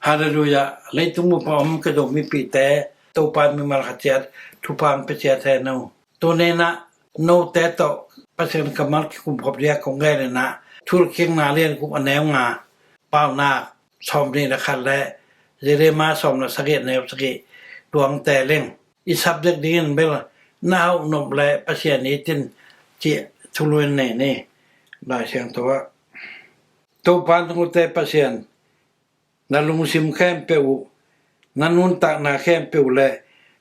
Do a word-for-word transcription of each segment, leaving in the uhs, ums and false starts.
Halleluiah. Leitung bup a om ka Zomipihte, Topa in mimal khat ciat thupha hong pia ciat hen aw. Tuni-in ah note tawh Pasian kammal kikum khop ding a kong gen in ah, Thuhilhkikna a lian guk a neu nga, Paunak sawmnih le khat le Jeremiah sawm le sagih a neu sagih, tua hong teel ing. I subject dingin bel, na hauh nop leh Pasian it in, cih thulu in nei ni. Lai Siangtho ah, Topa note Pasian, na lungsim khempeuh uh, na nuntakna khempeuh uh le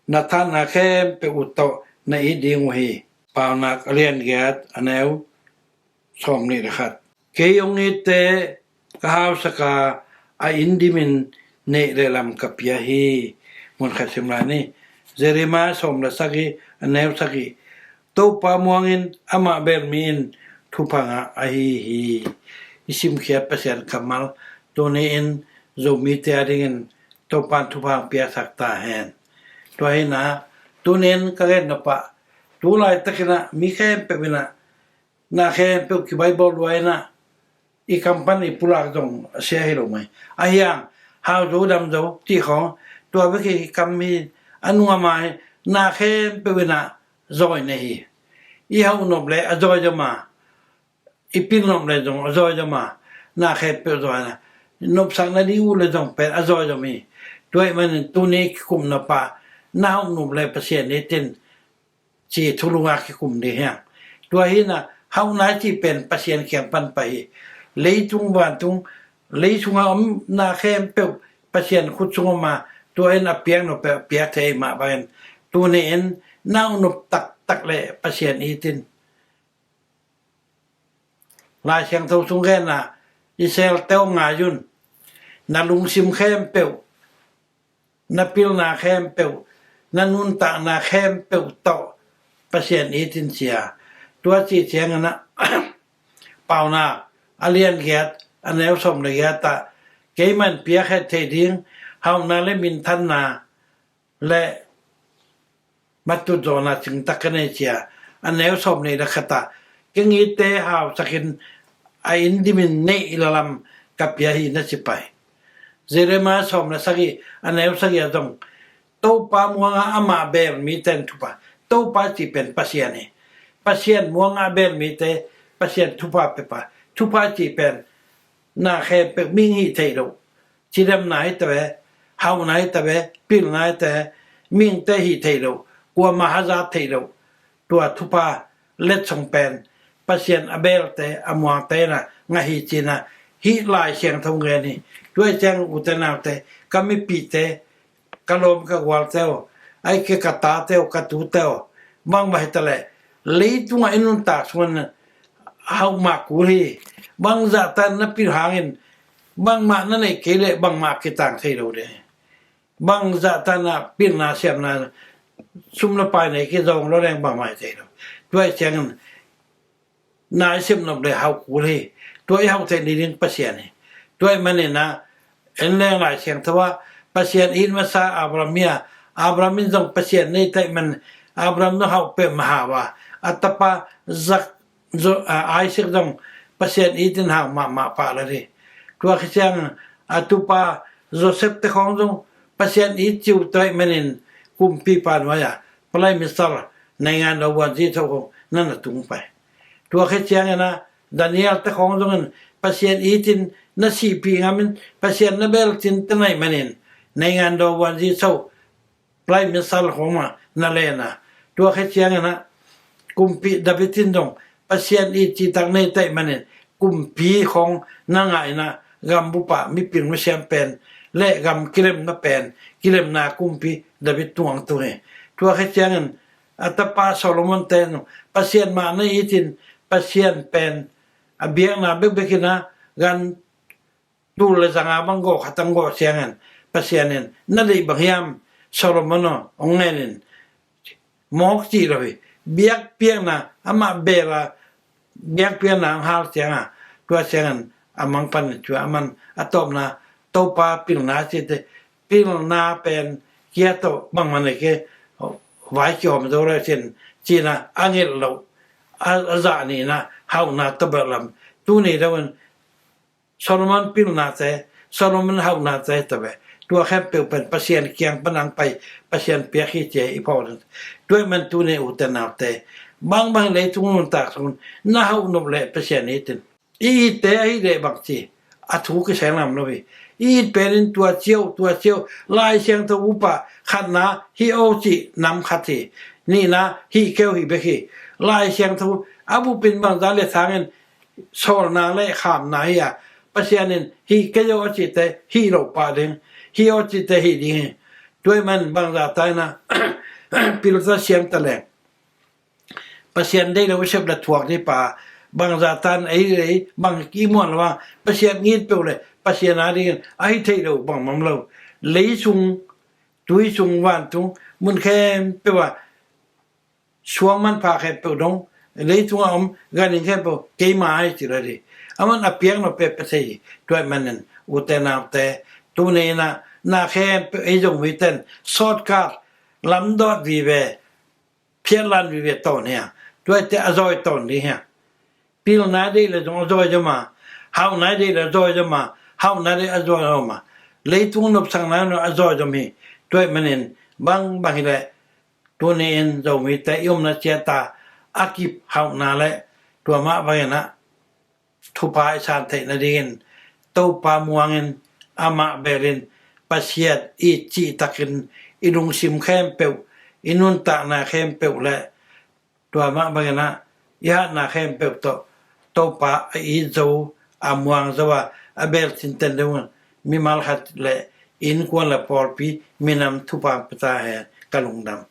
na thatna khempeuh uh tawh na it ding uh hi. Paunak a lian giat a neu sawmnih le khat. Kei hong itte ka hausak a, a inn dimin neih le lam ka pia hi. Mun khat sim lai ni. Jeremiah sawm le sagih a neu sagih. Topa muangin amah beel mi in thupha ngah ahi hi. I simkhiat Pasian kammal tuni-in Zomite a dingin Topa in thupha hong piaksak ta hen. Tua hi-in ah, tuni-in ka gen nop ah, tu laitakin ah mi khempeuh in ah na khempeuh kibaibawl lua in ah, i kam pan i pulak zong a sia hi lo mai. Ahi hang, hau zo dam zo cih khawng, tua bek hi kam hi, a nung a mai, na khempeuh in ah zawi nei hi. I hauh nop leh a zawi zaw ma, i pil nop leh zong a zawi zaw ma, na khempeuh zawi na. Nopsakna ding uh leh zong pen a zawi zaw mi. Tua ahih manin tuni kikum nop ah, na hauh nop leh Pasian it in, ci thulu nga kikum ding hi hang. Tua hi-in ah, hauhna cih pen Pasian kiang pan pai hi. Leitung vantung, lei sungah om na khempeuh Pasian khut sung om a, tua in a piak nop pen a piak thei mah bangin, tuni-in na hauh nop taktak leh Pasian it in. Lai Siangtho sung gen ah, Israel-te aw, ngai un, na lungsim khempeuh, na pilna khempeuh, na nuntakna khempeuh tawh Pasian it in, ci a. Tua cih ciangin ah, Paunak a lian giat a neu sawm le giat ah, keimah in piak het theih ding hauhna le minthanna le matut zawhna cingtak ka nei, ci a. A neu sawmnih le khat ah, kei hong itte hausak in, a inn dimin neih le lam ka pia hi, na ci pai. Jeremiah sawm le sagih a neu sagih ah zong, Topa muang a amah beel mite in thupha. Topa cih pen Pasian hi. Pasian muang a beel mite Pasian thupha pia pa. Thupha cih pen na khempeuh, mihing hih theih loh, cidamna hi ta ve, hauhna hi ta ve, pilna hi ta ve, mihingte hih theih loh, kuamah hazat theih loh, tua thupha letsong pen Pasian a beelte, a muangte in ah ngah hi, ci-in ah hih Lai Siangtho gen hi. Tua ahih ciangin ute naute, ka mipihte, ka lawm ka gualte aw, ahih kei leh ka tate aw, ka tute aw, bangmah hi ta leh, leitungah i nuntak sungah hauh mah kul hi. Bangzah tan na pil hangin, bangmah na neih kei leh bangmah kitang thei lo ding. Bangzah tan na pilna siamna, sum le pai nei kei zong lo leng bangmah hi thei lo. Tua ahih ciangin na i sep nop leh hauh kul hi. Tua i hauh theih ni ding Pasian hi. Tua ahih manin ah, en leng Lai Siangtho ah, Pasian it masa Abraham hi a, Abraham in zong Pasian na it ahih manin Abraham zong hauh peuhmah hau a, a tapa Zak-, Zo-, a, Isaac zong Pasian it in hau mahmah pah lel hi. Tua khit ciangin a tupa Joseph te khawng zong Pasian it ciuh tua ahih manin kumpipa nuai-ah Prime Minister, naingan daw vuanzi tho khawng na na tung pai. Tua khit ciangin ah Daniel te khawng zongin Pasian it in na sihpih ngam in, Pasian na beel cin te na hih manin naingan daw vuanzi tho, Prime Minister khawng mah na len a. Tua khit ciangin ah kumpi David in zong Pasian it citak na it ahih manin kumpi khawng na ngah in ah, gambup ah mipil misiam pen le gam kilemna pen, kilemna kumpi David tungah tung hi. Tua khit ciangin a tapa Solomon te in Pasian mah na it in, Pasian pen a biakna bekbek in ah, gan tul le zanga bang gawh khat hong gawh ciangin Pasian in, na deih bang hiam Solomon aw, hong ngen in, mawk cih lo hi. Biakpiakna, amah beel a biakpiakna hong hal ciangin, tua ciangin a mang pan in, tua a man a tawpna, Topa pilna cihte, pilna pen kia tawh bangmah nei kei, vai kihawm zo le cin, ci-in ah a ngelh loh, a, a zah ni-in ah hauhna tawh beel lam. Tuni deuh in Solomon pilnate, Solomon hauhna te hi ta ve. Tua khempeuh pen Pasian kiang pan a hong pai, Pasian piak hi ci-a i phawk ding. Tua ahih man tuni ute naute, bangbang leitung nuntak sung na hauh nop leh Pasian it in. I itte ahih leh bang ci, a thu kisai ngam lo hi. I it pen in tua ci o, tua ci o, Lai Siangtho upa khatna hih o cih nam khat hi. Nihna hih kei o hi bek hi. Lai Siangtho a bup in bangzah le sang in sawlna le khamna hi a, Pasian in hih kei o a cihte hih lo pah ding, hih o a cihte hih ding hi. Tua ahih man bangzah ta in a, pil ta siam ta leng, Pasian deih lo i sep le thuak ding pa, bangzah ta in ei lei bang i muan lo a, Pasian it peuh le Pasian a dingin a hi theih lo bang om lo. Lei sung, tui sung, vantung mun khempeuh a, suang manpha khempeuh dong, leitung a om ganhing khempeuh keima a hi ci lo ding. Aman a piak nop peuh pia thei hi. Tua ahih manin ute naute, tuni in a, na khempeuh ei Zomite in shortcut, lamdawt vive, phiatlan vive tawn hi a. Tua ahih teh a zawi tawn ding hi a. Pilna deih le zong a zawi zom a, hauhna deih le a zawi zom a, hauhna deih a zawi zom a, leitung nopsakna a zawi zom hi. Tua ahih manin bangbang hi leh tuni in Zomite i omna ciat a, a kip hauhna le tua mah bangin a thupha i san theih nadingin Topa muangin, amah belin, Pasian it cihtakin i lungsim khempeuh, i nuntakna khempeuh le tua mah bangin a i hatna khempeuh tawh Topa a it zo, a muang zo a, a bel cinten dongin mimal khat le innkuan le pawlpi, minam thupha pia ta hen. Ka lungdam.